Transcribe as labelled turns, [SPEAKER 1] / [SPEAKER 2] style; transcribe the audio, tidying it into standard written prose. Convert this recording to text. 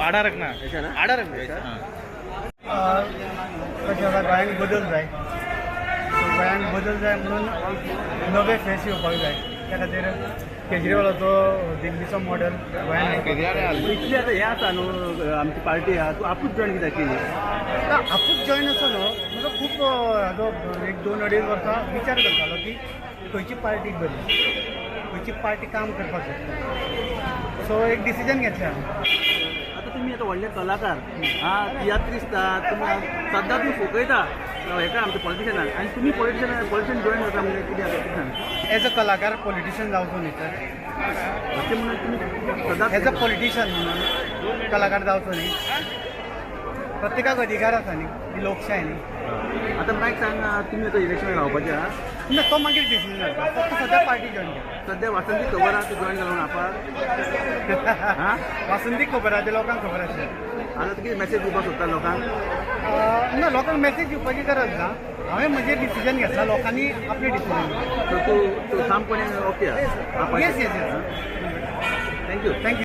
[SPEAKER 1] आडा रखना.
[SPEAKER 2] ऐसा ना?
[SPEAKER 1] आडा रखना. हाँ.
[SPEAKER 3] कशें आसा, गोंयांत बदल जाय. सो गोंयांत बदल जाय म्हणून नवे फेस येवपाक जाय. त्या खातीर केजरीवालाचो दिल्लीचो मॉडेल गोंयांत.
[SPEAKER 2] इतली आतां हें आसा न्हू, आमची पार्टी आहा, तूं आपूच जॉयन कित्याक केली?
[SPEAKER 3] आपूच जॉयन आसा न्हू, म्हजो खूब हाजो एक दोन अडेज वर्सां विचार करतालो की खंयची पार्टी बरी, खंयची पार्टी काम करपाक शकता. सो एक डिसिजन घेतलें हांवें.
[SPEAKER 2] आतां तुमी आतां व्हडले कलाकार हा, तियात्रिस्त आहा तुमी. सद्दां तुमी फुकयता हेका, आमच्या पॉलिटिशनाक, आनी तुमी पॉलिटिशन जॉयन जाता म्हणजे कितें आसा, कितें सांग.
[SPEAKER 3] एज अ कलाकार पॉलिटिशियन जावचो न्ही तर.
[SPEAKER 2] अशें म्हणून तुमी सदांच
[SPEAKER 3] एज अ पॉलिटिशियन म्हणून कलाकार जावचो न्ही. प्रत्येकाक अधिकार आसा न्ही, ही लोकशाय न्ही.
[SPEAKER 2] आतां मागीर सांग, तुमी आतां इलेक्शनाक रावपाचें आहा?
[SPEAKER 3] ना, तो मागीर डिसिजन जाता. फक्त सद्या पार्टी जॉयन केला.
[SPEAKER 2] सद्या वासंती खबर आहा तूं जॉयन जालो म्हणून आपा? हा.
[SPEAKER 3] वासंती खबर आहा, ते लोकांक खबर आसलें.
[SPEAKER 2] आतां तुका कितें मॅसेज दिवपाक सोदता लोकांक?
[SPEAKER 3] ना, लोकांक मॅसेज दिवपाची गरज ना. हांवें म्हजें डिसिजन घेतला, लोकांनी आपलें डिसिजन.
[SPEAKER 2] तर तूं तूं सामपणे ओके आहा?
[SPEAKER 3] Yes.
[SPEAKER 2] Thank you.
[SPEAKER 3] Thank you.